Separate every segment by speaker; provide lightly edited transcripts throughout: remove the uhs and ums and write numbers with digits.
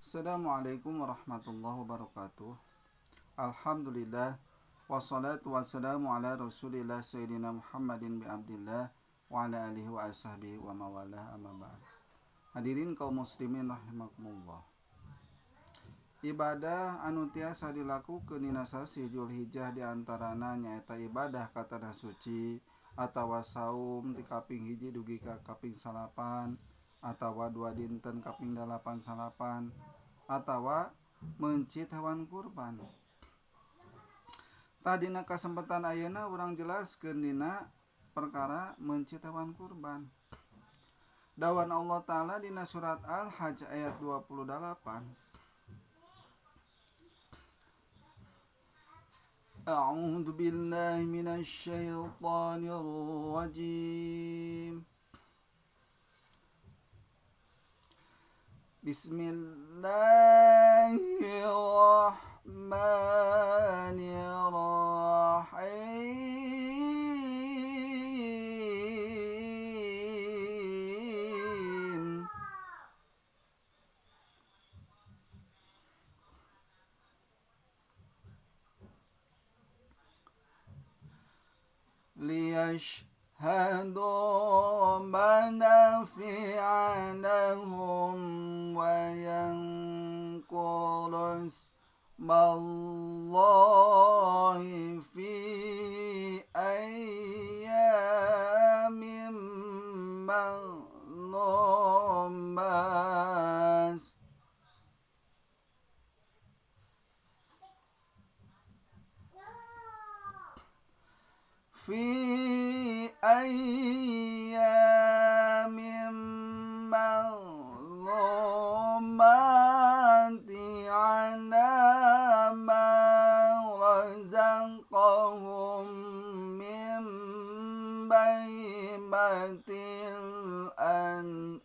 Speaker 1: Assalamualaikum warahmatullahi wabarakatuh. Alhamdulillah wassalatu wassalamu ala Rasulillah sayyidina Muhammadin bi Abdillah wa ala alihi wa ashabihi wa mawalah amma ba'd. Hadirin kaum muslimin rahimakumullah. Ibadah anu tiasa dilakukeun dina sasih Julhijjah diantarana nyaeta ibadah ka tanah suci atawa saum ti kaping hiji dugi ka kaping salapan atawa dua dinten kaping dalapan salapan atawa meuncit hewan kurban. Tah dina kasempatan ayeuna urang jelaskeun dina perkara meuncit hewan kurban. Dawan Allah Ta'ala dina surat Al-Hajj ayat 28. A'udzu billahi minasy syaithanir rajim. Bismillahirrahmanirrahim. Liyashhadu manafi'a lahum wa yanquru ismallahi fi ayyamin ma'lumat. Fi ayyamin ma'lumati ala ma razaqahum min bahimatil an'am.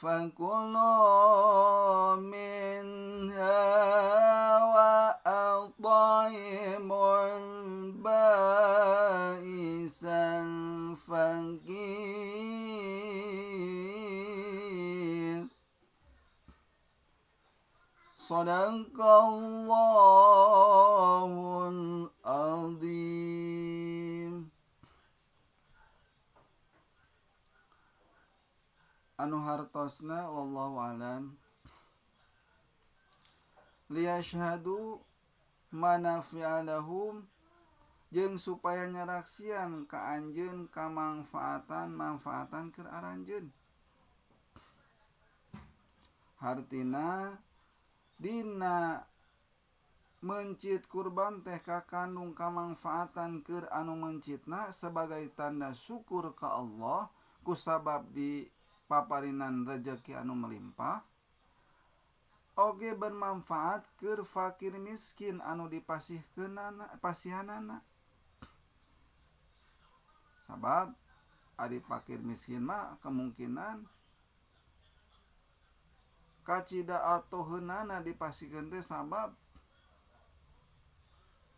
Speaker 1: Fakulu minha wa at'imul ba'isal faqir. Sadaqallahul azim. Anu hartosna wallahu alam. Liyashhadu manafi'a lahum jeung supaya nyaraksian ka anjeun kamangfaatan manfaatan keur aranjeun. Hartina dina mencit kurban teh kakandung kamangfaatan keur anu mencitna sebagai tanda syukur ka Allah kusabab di paparinan rejeki anu melimpah, oge bermanfaat keur fakir miskin anu dipasihkeunana pasihanana. Sabab ari fakir miskin mah kemungkinan kacida atoheunana dipasihkeun teh sabab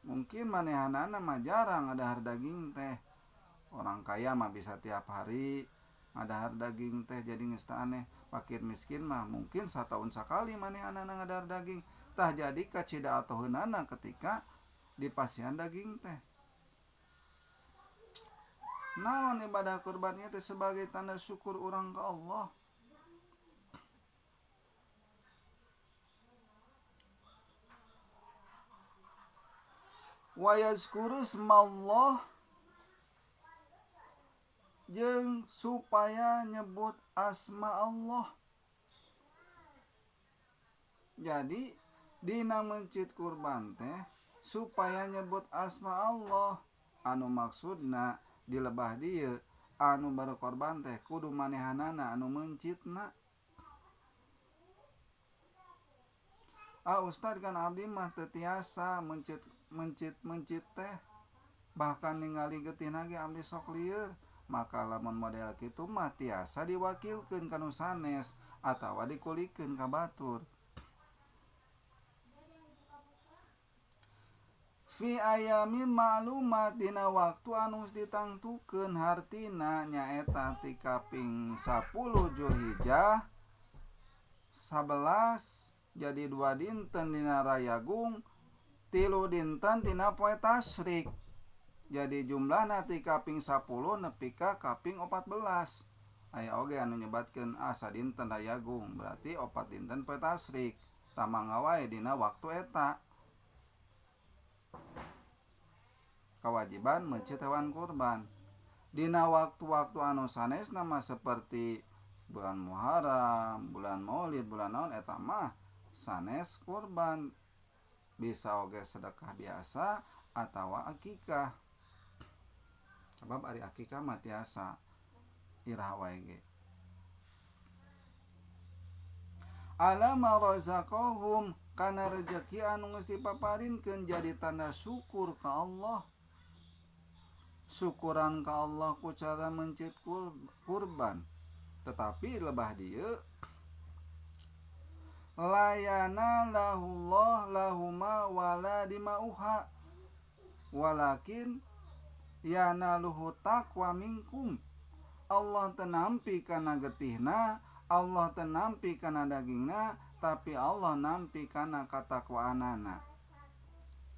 Speaker 1: mungkin manehanana mah jarang ngadahar daging teh. Orang kaya mah bisa tiap hari ngadahar daging teh jadi geus teu aneh. Fakir miskin mah mungkin sataun sakali manehanana ngadahar daging. Tah jadi kacida atoheunana ketika dipasihan daging teh. Naon ibadah kurban ieu teh sebagai tanda syukur urang ka Allah. Wa yazkuru smallah jeung supaya nyebut asma Allah. Jadi dina mencit kurban teh supaya nyebut asma Allah. Anu maksudna di lebah dieu anu berkorban teh kudu manehanana anu mencitna. Ah ustad kan abdi mah teu tiasa mencit mencit mencit teh, bahkan ningali getihna ge abdi sok lieur. Maka lamun model kitu mah tiasa diwakilkeun ka nu sanes atawa dikulikeun ka batur. Fi ayami ma'lumat dina waktu anu ditangtukeun hartina nyaeta ti kaping 10 Julhijjah 11 jadi 2 dinten dina Rayagung 3 dinten dina poe tasyrik. Jadi jumlahna ti kaping 10 nepi ka kaping 14. Aya oge anu nyebatkeun sadinten Rayagung berarti 4 dinten poe tasyrik. Tamangga wae dina waktu eta. Kewajiban meuncit hewan kurban. Dina waktu-waktu anu sanesna mah seperti bulan Muharram, bulan Maulid, bulan naon eta mah sanes kurban. Bisa oge sedekah biasa atawa akikah. Sebab ari akikah mah tiasa iraha wae ge. Alama razaqahum kana rejeki anu geus dipaparinkeun jadi tanda syukur ka Allah. Syukuran ka Allah ku cara mencit kurban. Tetapi lebah dieu layana lahullah lahuma wala dimauha walakin yanaluhu taqwa minkum. Allah tenampi kana getihna, Allah tenampi kana dagingna, tapi Allah nampi kana katakwaanana.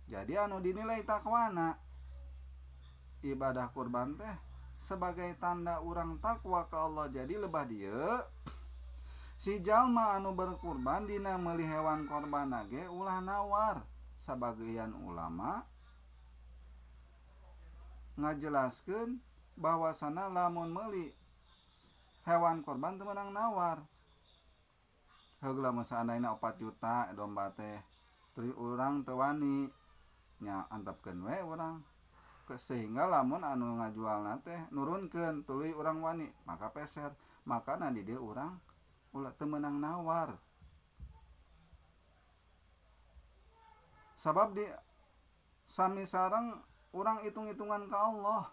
Speaker 1: Jadi anu dinilai takwana ibadah kurban teh sebagai tanda urang takwa ka Allah. Jadi lebah dieu si jalma anu berkurban dina meuli hewan korban ge ulah nawar. Sabagian ulama ngajelaskeun bahwasana lamun meuli hewan korban teu meunang nawar. Heug lamun saandaina 4 juta domba teh tuluy urang teu wani nya antepkeun we urang, sehingga lamun anu ngajualna teh nurunkeun tuluy urang wani maka peser. Makana di dieu urang ulah teu meunang nawar. Sabab di sami sareng urang hitung-hitungan ka Allah.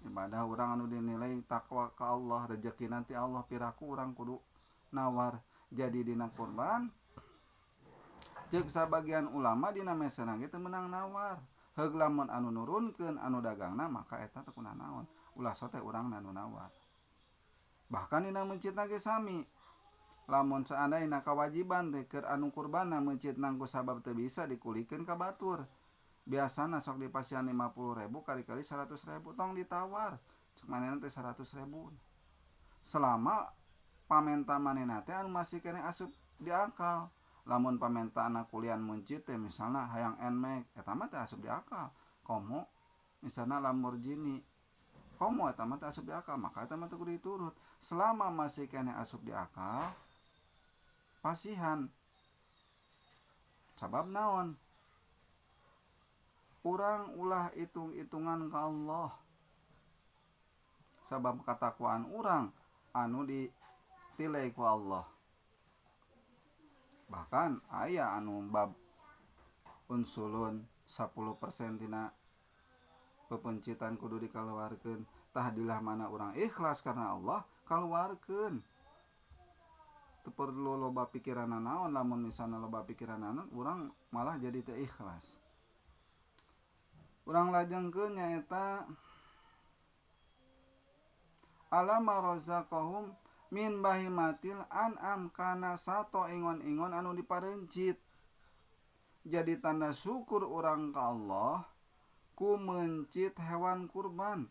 Speaker 1: Ibadah urang anu dinilai takwa ka Allah, rezeki nanti Allah piraku urang kudu nawar. Jadi dina kurban ceuk sabagian ulama dina mesena ge teu meunang nawar. Heug lamun anu nurunkeun anu dagangna maka eta teu kunanaon, ulah sote urang anu nawar. Bahkan dina meuncitna ge sami. Lamun seandaina kawajiban teh keur anu kurbanna meuncitna ku sabab teu bisa dikulikeun ka batur. Biasana sok dipasihan 50.000 kali-kali 100.000 tong ditawar. Cek manehna teh 100.000. Selama pamenta manehna teh anu masih keneh asup di akal. Lamun pamentaana kulian meuncit teh misalna hayang Nmax eta mah teh asup di akal. Komo misalna Lamborghini komo eta mah teh asup di akal, maka eta mah teu kudu diturut. Selama masih keneh asup di akal pasihan. Sabab naon? Urang ulah hitung-hitungan ka Allah. Sabab katakwaan urang anu ditilai ku Allah. Bahkan aya anu bab unsulun 10% tina pepencitan kudu dikaluarkeun. Tah dilah mana urang ikhlas karena Allah kaluarkeun. Teu perlu loba pikiran naon, lamun misalna loba pikiran naon urang malah jadi teu ikhlas. Urang lajengkeun nyaeta alama razaqahum min bahimatil an'am kana sato ingon-ingon anu diparencit. Jadi tanda syukur urang ka Allah ku mencit hewan kurban.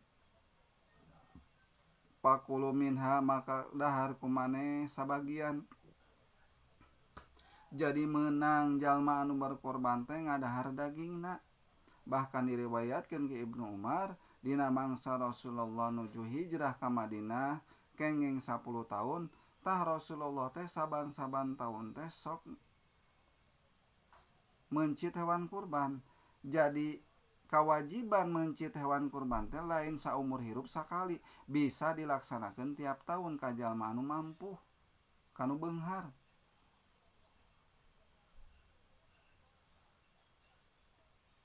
Speaker 1: Pakulu minha maka dahar kumane sabagian. Jadi menang jalma anu berkorban teh ngadahar dagingna. Bahkan diriwayatkeun ke Ibnu Umar dina mangsa Rasulullah nuju hijrah ka Madinah kenging 10 tahun, tah Rasulullah teh saban-saban tahun teh sok mencit hewan kurban. Jadi kawajiban mencit hewan kurban teh lain saumur hirup sakali, bisa dilaksanakeun tiap tahun ka jalma anu mampu, kanu beunghar.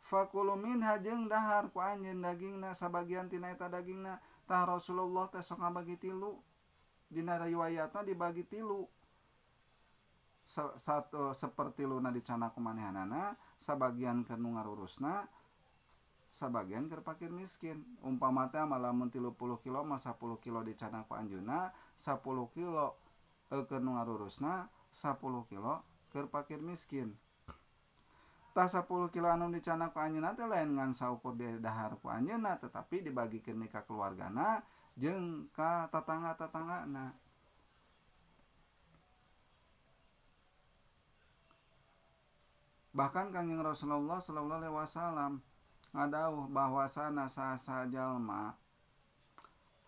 Speaker 1: Fakulu minha jeung dahar ku anjeun dagingna sabagian tina eta dagingna. Tah Rasulullah teh sok ngabagi tilu. Dina riwayatna dibagi tilu. Satu sepertiluna dicandak ku manehanana, sabagian keur nu ngarurusna, sabagian keur fakir miskin. Umpama teh lamun 30 kilo mah 10 kilo dicandak ku anjeunna, 10 kilo keur nu ngarurusna, 10 kilo keur fakir miskin. Tah 10 kilo anu dicandak ku anjeunna teh lain ngan saukur didahar ku anjeunna, tetapi dibagikeun ka keluargana jeung ka tatangga-tatanggana. Bahkan Kangjeng Rasulullah sallallahu alaihi wasallam ngadawuh bahwasana saha jalma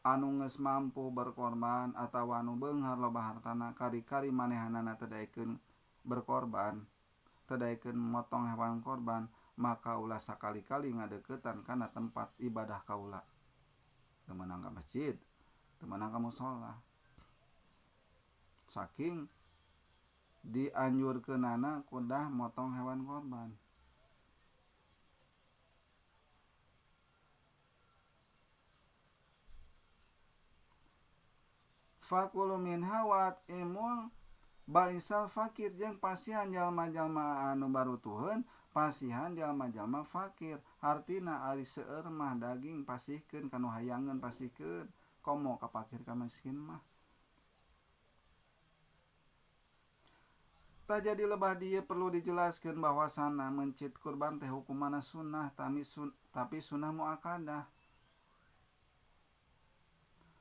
Speaker 1: anu geus mampu berkorban atawa anu beunghar loba hartana kari-kari manehanana teu daekeun berkorban, teu daekeun motong hewan korban, maka ulah sakali-kali ngadeuketan kana tempat ibadah kaula. Teu meunang ka masjid, teu meunang ka musholla. Saking dianjurkeunana kudah motong hewan korban. Fakulu minha wa at'imul baisal fakir, jeung pasihan jalma-jalma anu barutuheun, pasihan jalma-jalma fakir. Hartina ari seueur mah daging pasihkeun ka nu hayangeun, pasihkeun komo ka fakir ka miskin mah. Tah jadi lebah dieu perlu dijelaskeun bahwasana mencit kurban teh hukumanna sunnah, tapi sunnah muakkadah.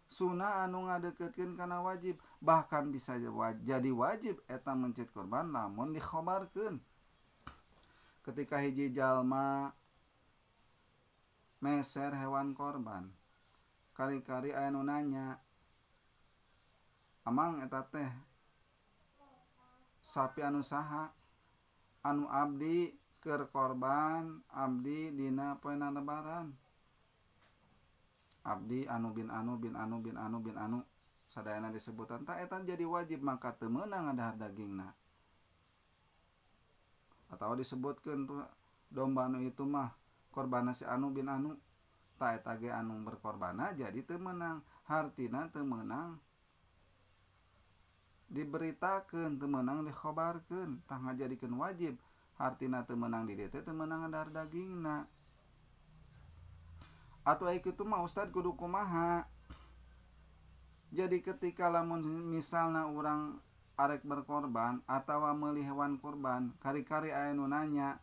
Speaker 1: Sunnah anu ngadeukeutkeun kana wajib, bahkan bisa jadi wajib eta mencit kurban lamun dikhobarkeun. Ketika hiji jalma meser hewan korban, kari-kari aya nu nanya, "Amang eta teh sapi anu saha?" "Anu abdi keur korban abdi dina poena lebaran. Abdi anu bin anu bin anu bin anu bin anu." Sadayana disebutan. Tah eta jadi wajib, maka teu meunang ngadahar dagingna. Atawa disebutkeun tuh domba anu itu mah korbanna si anu bin anu. Tah eta ge anu berkorbanna jadi teu meunang. Hartina teu meunang diberitakeun, teu meunang dikhobarkeun. Tah ngajadikeun wajib. Hartina teu meunang di dieu teh teu meunang ngadahar dagingna. Atau ai kitu mah Ustad kudu kumaha? Jadi ketika lamun misalna urang arek berkorban atawa meuli hewan kurban, kari-kari aya nu nanya,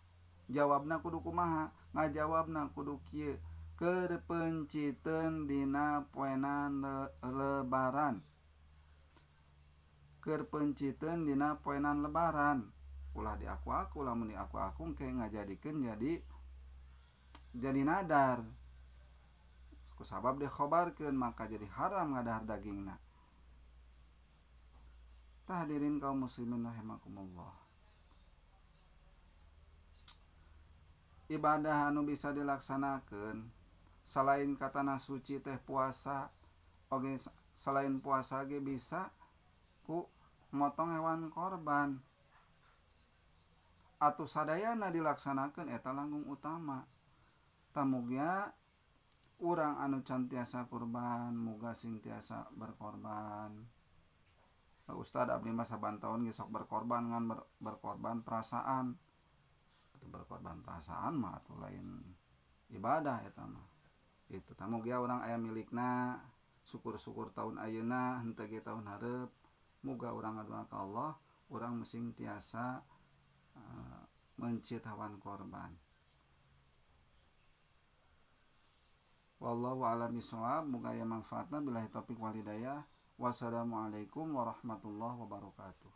Speaker 1: jawabna kudu kumaha? Ngajawabna kudu kieu, keur penciteun dina poena lebaran. Keur penciteun dina poenan lebaran. Ulah diaku-aku, lamun diaku-aku engke ngajadikeun jadi nadar. Kusabab dikhobarkeun maka jadi haram ngadahar dagingna. Tah hadirin kaum muslimin rahimakumullah. Ibadah anu bisa dilaksanakeun selain ka tanah suci teh puasa, oge selain puasa ge bisa ku motong hewan korban. Atuh sadayana dilaksanakeun eta langkung utama. Tamugia urang anu can tiasa kurban muga sing tiasa berkorban. Ustad abdi mah saban taun ge sok berkorban ngan berkorban perasaan. Atuh berkorban perasaan mah atuh lain ibadah eta mah. Itu tamugia urang aya milikna, syukur-syukur taun ayeuna henteu ge taun hareup. Muga urang ngadua ka Allah, urang sing tiasa mencit hewan korban. Wallahu a'lam bishawab, muga aya manfaatna. Billahi taufik wal hidayah. Wassalamualaikum warahmatullahi wabarakatuh.